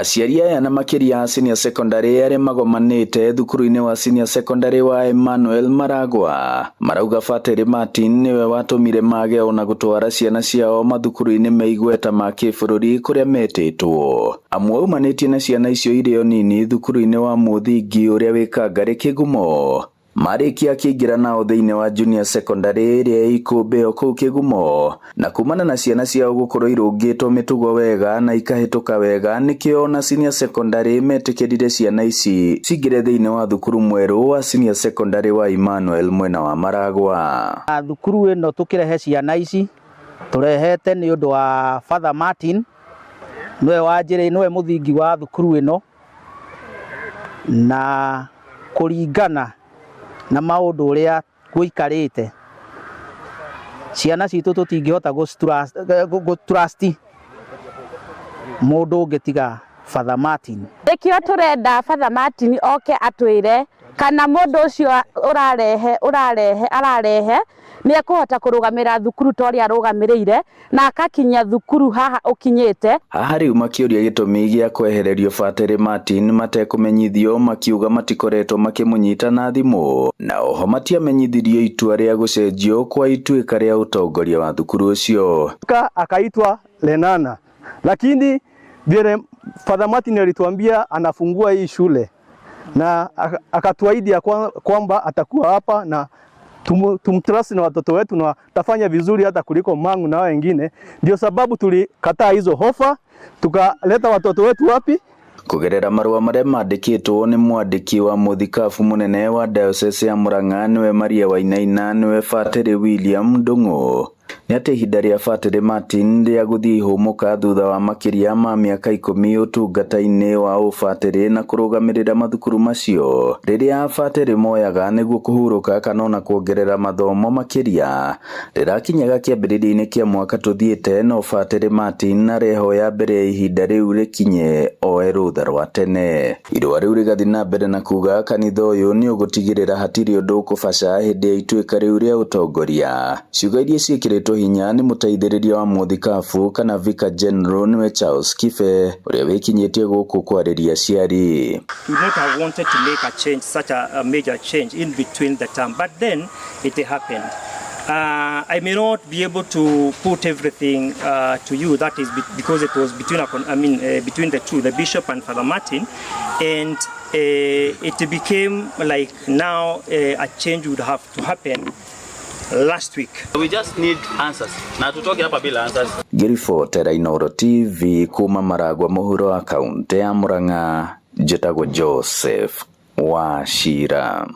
Aciari aya na makĩria a senior secondary arĩa magomanĩte thukuru-inĩ wa senior secondary wa Emmanuel Maragua marauga Batĩrĩ Martin nĩwe watũmire mage ona gũtwara ciana ciao mathukuru-inĩ me igweta ma kĩbũrũri kũrĩa metĩtwo. Amu aumanĩtie na ciana icio irĩ o nini thukuru-inĩ wa mũthingi ũrĩa wĩ Kangarĩ Kĩgumo, marĩkia akĩingĩra nao thĩinĩ wa junior secondary ĩrĩa ĩ Ikũmbĩ o kũu Kĩgumo, na kumana na ciana ciao gũkorwo irũngĩtwo mĩtugo wega na ikahĩtũka wega, nĩkĩo ona senior secondary metĩkĩrire ciana ici cingĩre thĩinĩ wa thukuru mwerũ wa senior secondary wa Emmanuel mwena wa Maragua. Thukuru ĩno tũkĩrehe ciana ici tũrehete nĩ ũndũ wa Father Martin, nĩwe wanjĩrĩ, nĩwe mũthingi wa thukuru ĩno, na kũringana na maũndũ ũrĩa gũikarĩte, ciana citũ tũtingĩhota gũ trust mũndũ ũngĩ tiga Father Martin. Nĩkĩo tũrenda Father Martin oke atwĩre kana mũndũ ũcio ũrarehe ũrarehe ararehe nĩ ekũhota kũrũgamĩra thukuru ta ũrĩa arũgamĩrĩire na akakinyia thukuru haha ũkinyĩte. Haha rĩu makĩũria gĩtũmi gĩa kwehererio Batĩrĩ Martin matekũmenyithio, makiuga matikoretwo makĩmũnyita na thimũ, na oho matiamenyithirio itua rĩa gũcenjio kwa ituĩka rĩa ũtongoria wa thukuru ũcio. Akaitwa Lenana, lakini vile Father Martin alituambia anafungua hii shule na akatuahidi kwamba atakuwa hapa na tumtrust na watoto wetu na tafanya vizuri hata kuliko Mangu na wengine. Ndio sababu tulikataa hizo offer, tukaleta watoto wetu wapi? Kugerera marũa marĩa mandĩkĩtwo nĩ mwandĩki wa mũthikabu mũnene wa diocese ya Murang'a, nĩwe Maria Wainaina, nĩwe Batĩrĩ William Ndung'u, nĩ atĩ ihinda rĩa Batĩrĩ Martin rĩa gũthiĩ ihũmũka thutha wa makĩria ma mĩaka 10 ũtungata-inĩ wa ũbatĩrĩ na kũrũgamĩrĩra mathukuru macio, rĩrĩa abatĩrĩ moyaga nĩguo kũhurũka kana ona kuongerera mathomo makĩria, rĩrakinyaga kĩambĩrĩria-inĩ kĩa mwaka tũthiĩte, no Batĩrĩ Martin arehoya mbere ya ihinda rĩu rĩkinye oe rũtha rwa tene. Irũa rĩu rĩgathiĩ na mbere na kuga kanitha ũyũ nĩ ũgũtigĩrĩra hatirĩ ũndũ ũkũbaca hĩndĩ ya ituĩka rĩu rĩa ũtongoria. Ciugo iria ciĩkĩrĩtwo hinya nĩ mũteithĩrĩria wa mũthikabu kana Vicar General, nĩwe Charles Kibe, ũrĩa wĩkinyĩtie gũkũ kwarĩria aciari. We would not have wanted to make a change, such a major change in between the term, but then it happened. I may not be able to put everything to you. That is because it was between, I mean, between the two, the bishop and Father Martin, and it became like now a change would have to happen last week. We just need answers. Na tutoke hapa bila answers. Ngĩribotera Inooro TV kuma Maragua mũhuro wa kaũntĩ ya Murang'a, njĩtagwo Joseph Wachira.